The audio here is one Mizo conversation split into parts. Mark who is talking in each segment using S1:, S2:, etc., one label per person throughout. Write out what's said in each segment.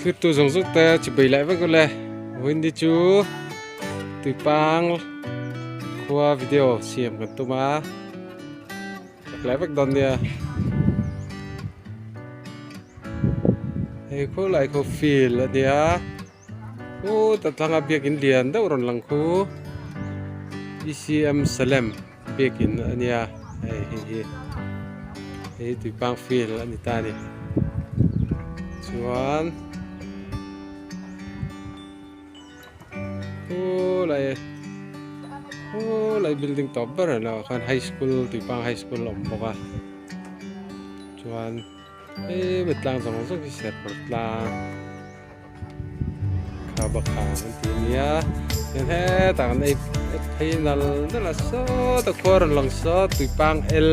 S1: Thlirtu zawng zawng te chi bei leh vek ule vawiin ni chu tuipang khua video siam kan tum a ka leh vek dawn nia hei khulai khu field a nia. Khu ta thlanga biakin lian deuh rawn lang khu ECM Salem biakin a nia hei hei hi hei tuipang field a ni ta a ni chuan khulai khulai building tawp ber ah lah khan high school tuipang high school a awm bawk a chuan hemi tlang zawng zawng hi serpawr tlang. Kha bakha an ti ania chuan hetah kan ei phei nal nal a sawta khua rawn lang sawt tuipang el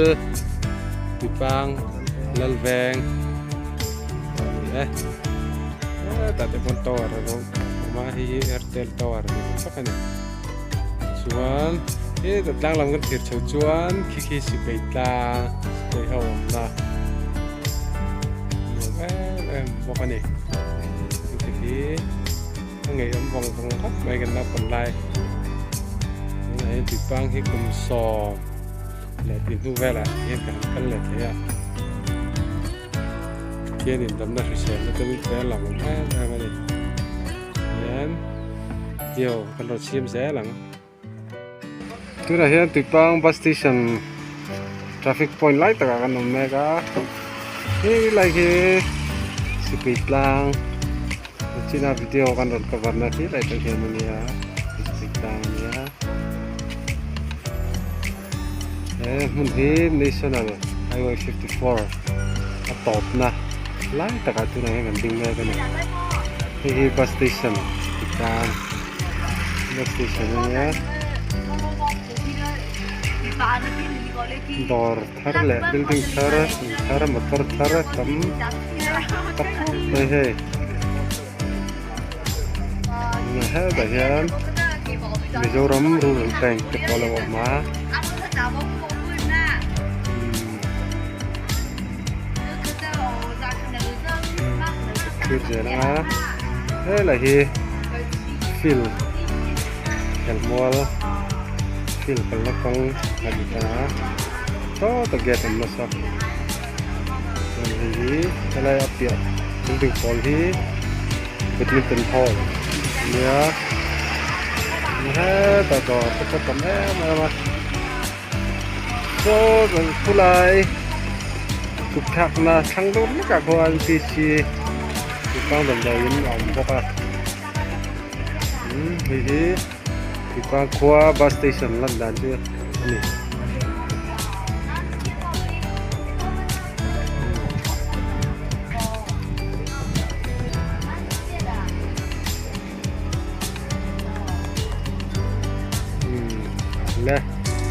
S1: tuipang lalveng a ni e hetah te pawn tower a lo awm a hei hi airtel tower ni awm tak a ni chuan hetah tlang lam kan thlir chho chuan khi khi sipai tlang sipai ho awmna nuam em em bawk a ni heti hi a ngeiawm vawng vawng khawp mai kan naupang lai tunah hian tuipang hi kum sawm leh tih hnu velah hian ka han kal leh thei a Pathian in damna hriselna te min pe lang awm em em a ni hian video kan rawn siam zel ang. Tunah hian Tuipang bus station traffic point lai takah kan awm mek a hei lai hi sipui tlang china video kan rawn cover na hi lai tang hian ania sipui tlang ania he hmun hi national highway 54 a tawpna lai takah tunah hian kan ding mek ani hei hi bus station Tuipang. Bus station a nia dawr thar leh building thar in thar motor thar tam tak mai hei hetah hian Mizoram rural bank te pawh a lo awm a. Thlir zel anga helai hi field khelmual field kalna kawng a ni ta a sawta gate awm nasa chuan hei hi helai a piah building pawl hi badminton hall a nia hetah dawr te pawh tam em em a. Saw kan khulai chhuk thlakna thlang deuh hlekah khuan PC Tuipang damdawiin a awm bawk a hei hi Tuipang khua bus station lan dan chu a ni. Le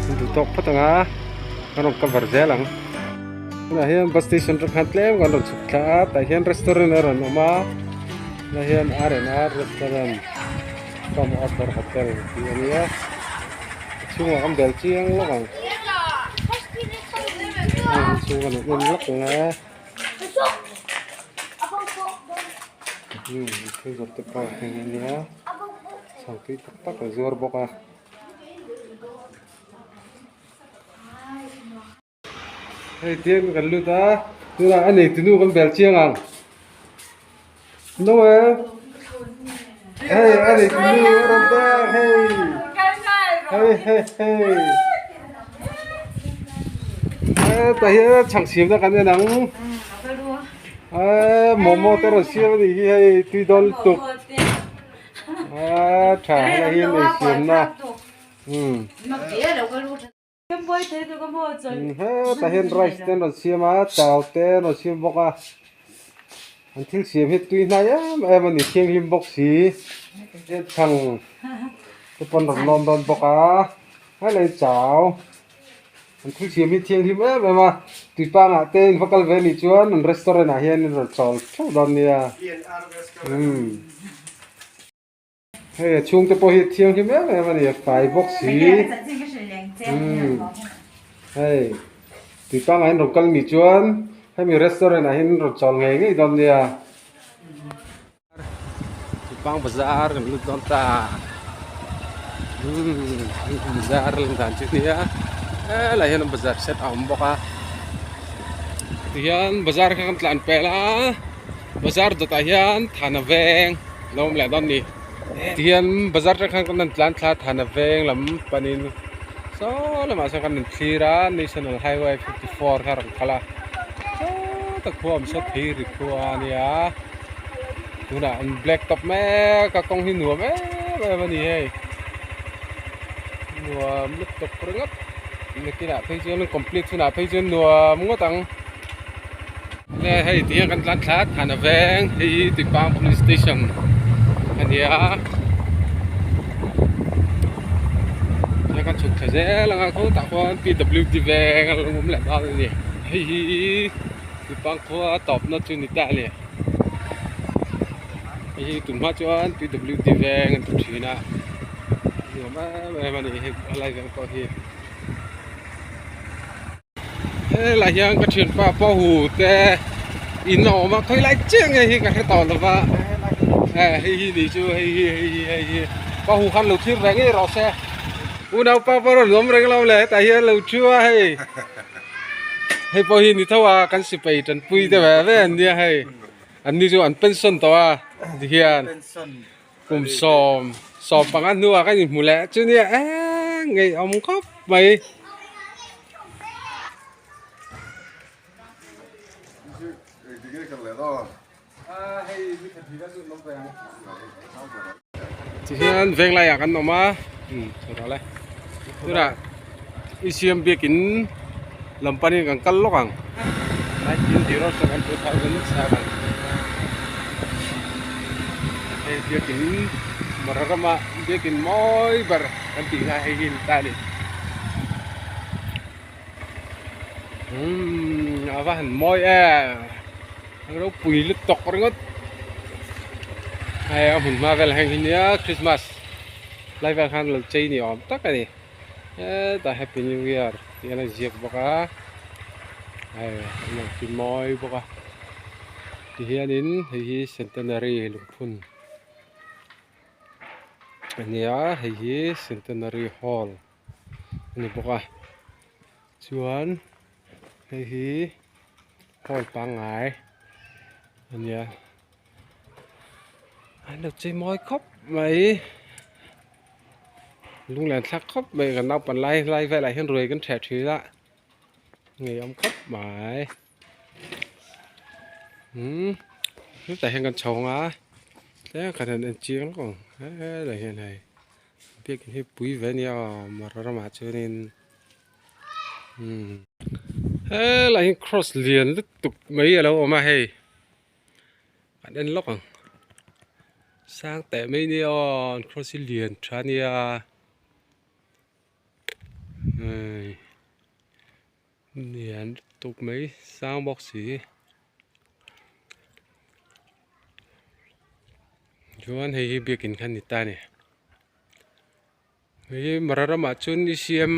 S1: an duh tawk phawt ang a kan rawn cover zel ang tunah hian bus station atang khan tlem kan rawn chhuk thla a tah hian restaurant a rawn awm a tunah hian R and R restaurant cum outdoor hotel tih a nia a chhungah kan bel chiang lawk ang a chhung kan en lawk ang e. Thil zawrh te pawh heng a nia chhang tui tak tak a zuar bawk a. Hei tiang kan lut a tunah a nei tunu kan bel chiang ang Noel hei a nei tunu a rawn ta hei hei hei hei hetah hian chhang siamna kan en ang eee momo te rawn siam a nih hi hei tui dawn lutuk a tha helai hi nei siamna umm. Hetah hian rice te an rawn siam a chau te an rawn siam bawk a an thil siam hi tui hnai em em a ni thianghlim bawk si chhang te pawh an rawn lawm dawn bawk a helai chau an thil siam hi thianghlim em em a tuipangah te in va kal ve anih chuan an restaurant ah hian an rawn chawl theuh dawn nia umm. Hei a chhungte pawh hi a thianghlim em em a ni a fai bawk si umm hei tui pangngai in rawn kal ni chuan hemi restaurant ah hian rawn chawl ngei ngei dawn nia. Pang bazar kan lut dawn ta umm bazar lan dan chu nia helai hian bazar set a awm bawk a tihian bazar kha kan tlan pel a bazar dawtah hian thana veng a lo awm leh dawn a ni tihian bazar te khan kan rawn tlan thla a thana veng lam panin saw lamah sawn kan rawn thlir a national highway 54 kha a rawn kal a sawtah khua awm saw thei ri khua a nia. Tunah an black top mek a kawng hi nuam em em a ni hei nuam lutuk ringawt nakinah phei chuan complete hunah phei chuan nuam ngawt ang le hei ti hian kan tlan thla than a veng hei hi Tuipang police station a ni a tihian kan chhuk thla zel ang a khawtah khuan P W D veng a lo awm leh dawn a ni hei hi. Tuipang khua tawpna chu ni ta a ni. Hei hi tunhma chuan PWD veng an ti thin a, nuam em em a ni hei a lai veng pawh hi. Helai hian ka thianpa pawh hu te in a awm a, khawi lai chiah nge hi ka hre tawh lo va, hei hi ni chu hei hi hei hi hei hi pa hu khan lo thlir ve ngei rawh se. Unaupa pawh rawn awm reng lo le hetah hian lo thu a hei. Hei pawh hi ni tho a kan sipai tanpui te ve ve an nia hei an ni chu an pension tawh a tihian kum 10 15 hnuah kan inhmu leh chu nia eng ngeiawm khawp mai. Tihian venglaiah kan awm a tunah i siam biakin lam panin kan kal lawk ang 1907 2007 hei biakin mara rama biakin mawi ber kan tih kha hei hi a ni ta a ni umm a va han mawi em. Ropui lutuk ringawt hei a hmun hma vel heng hi nia christmas lai vel khan lo chei ni awm tak a ni hetah happy new year tih a ziak bawk a hei an lo ti mawi bawk a tihianin hei hi centenary lungphun a nia hei hi centenary hall a ni bawk a chuan hei hi. Hall pangngai a nia an lo chei mawi khawp mai lunglen thlak khawp mai kan naupan lai lai velah hian ruai kan ṭheh ṭhin a ngeiawm khawp mai umm hetah hian kan chho ang a tlem khat han en chiang lawk ang helai hian hei biakin hi pui ve a nia aw mara ramah chuanin. Helai hi cross lian lutuk mai a lo awm a hei an en lawk ang sang teh mai nia aw an cross hi lian tha nia hei lian lutuk mai sang bawk si chuan hei hi biakin kha a ni ta a ni. Hei Mara ramah chuan ECM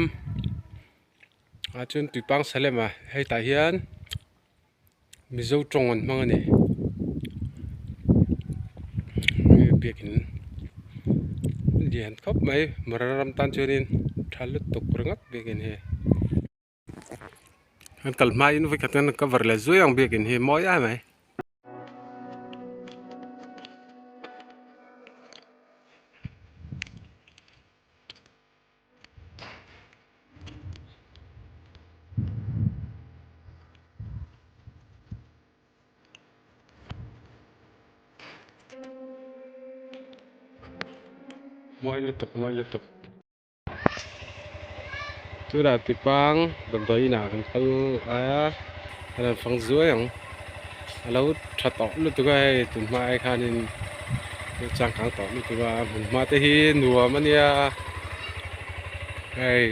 S1: ah chuan Tuipang Salem ah hetah hian Mizo tawng an hmang a ni hei biakin lian khawp mai Mara ram tan chuanin tha lutuk ringawt biakin hi. An kal hmain vawikhat an cover leh zui ang biakin hi mawi ai mai. Mawi lutuk mawi lutuk. Tunah Tipang damdawi inah kan kal a a rawn fang zuai ang a lo tha tawh lutuk a hei tun hma ai khanin changkang tawh lutuk a hmun hma te hi nuam a nia hei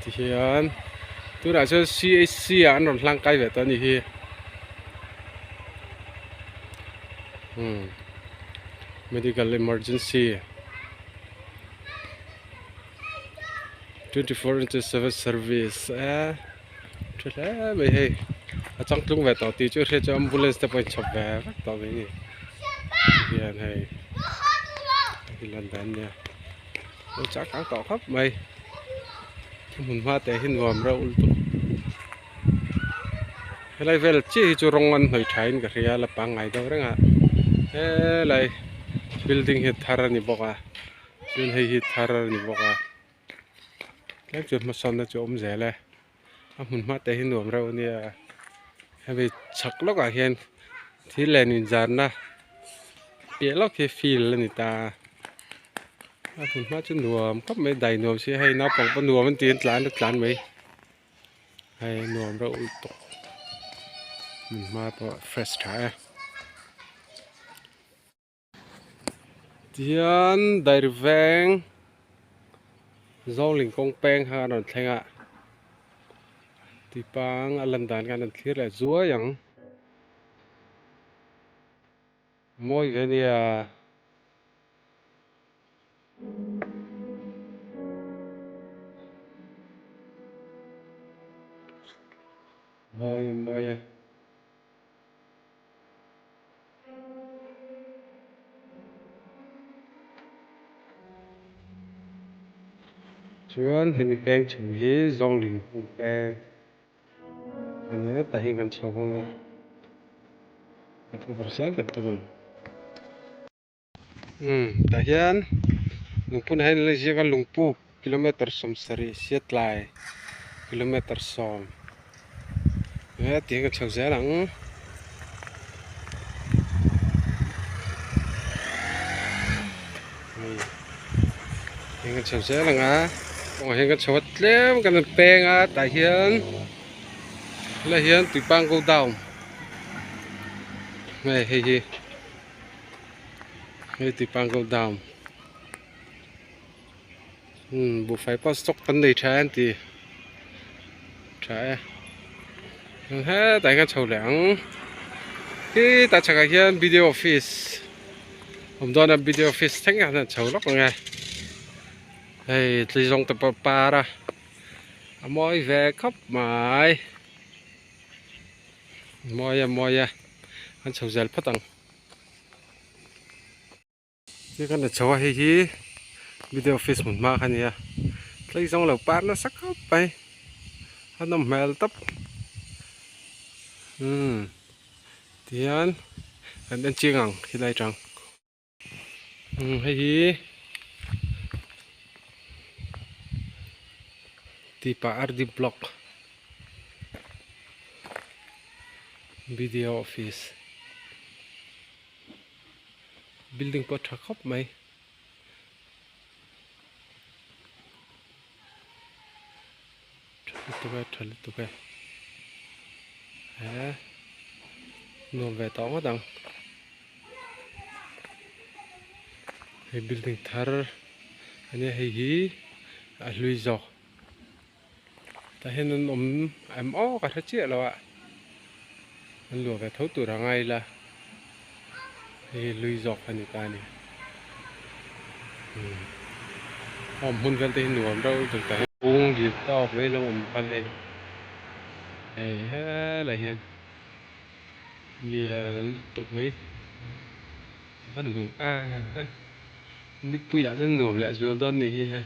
S1: tihian tunah chuan C H C ah an rawn hlang kai ve tawh a ni hi umm medical emergency. 24 into 7 service a tha hle mai hei a changtlung ve tawh tih chu hriat chu ambulance te pawh a inchhawp ve vek tawh mai a ni. Hian hei hi lan dan nia lo changkang tawh khawp mai hmun hma te hi nuam reuh lutuk helai vel chiah hi chu rawng an hnawih tha in ka hria la pangngai deuh reng a helai building hi thar a ni bawk a chuan hei hi thar a ni bawk a tlem chuan hmasawnna chu a awm zel e. A hmun hma te hi nuam reuh a nia hemi chhak lawkah hian thil len inzarna piah lawk hi field a ni ta a hmun hma chu nuam khawp mai dai nuam si hei naupang pawh nuam an ti an tlan a tlan mai hei nuam reuh lutuk hmun hma pawh fresh tha e. Tihian dairy veng zawngling kawng peng kha an rawn thleng a tupang a lan dan khan an thlir leh zuai ang mawi ve nia. Mawi mawi e. Chuan hemi peng chhung hi zawngling kung peng a ni a tah hi kan chho ang a ka thu ber zel kan tum ang. Umm tah hian lungphun ah hian an la ziak a lungpuk kilometer 70 siatlai kilometer 10 he tiang ka chho zel ang. Hei tiang ka chho zel ang a kawngah hian ka chho a tlem kan han peng a tah hian helaiah hian tuipang go down hei hei hi. Hei ti pang go down umm buhfai pawh stock kan nei tha an ti tha e hetah hian chho leh ang khitah chhakah hian video office awm dawn a video office thleng hian a chho lawk ang e hei tleizawng te pawh par a a mawi ve khawp mai mawi a mawi a an chho zel phawt ang. Hei kan la chho a hei hi video office hmun hma kha a ni a tlei zawng lo par nasa khawp mai a nawm hmel tawp umm tihian kan en chiang ang helai tang umm hei hi tipa R D block video office. Building pawh a tha khawp mai. Tha lutuk e tha lutuk e. He nuam ve tawh ngawt ang. Hei building thar a nia hei hi a hlui zawk. Tah hian an awm em aw ka hre chiah lo a an luah ve tho tur a ngai ila hei lui zawk a ni ta a ni umm a awm hmun vel te hi nuam reuh lutuk tah hian kung dil tawk mai lo awm kha hei hei helai hian lian lutuk mai a va nuam em nipui ah chuan nuam leh zual dawn a nih hi hei.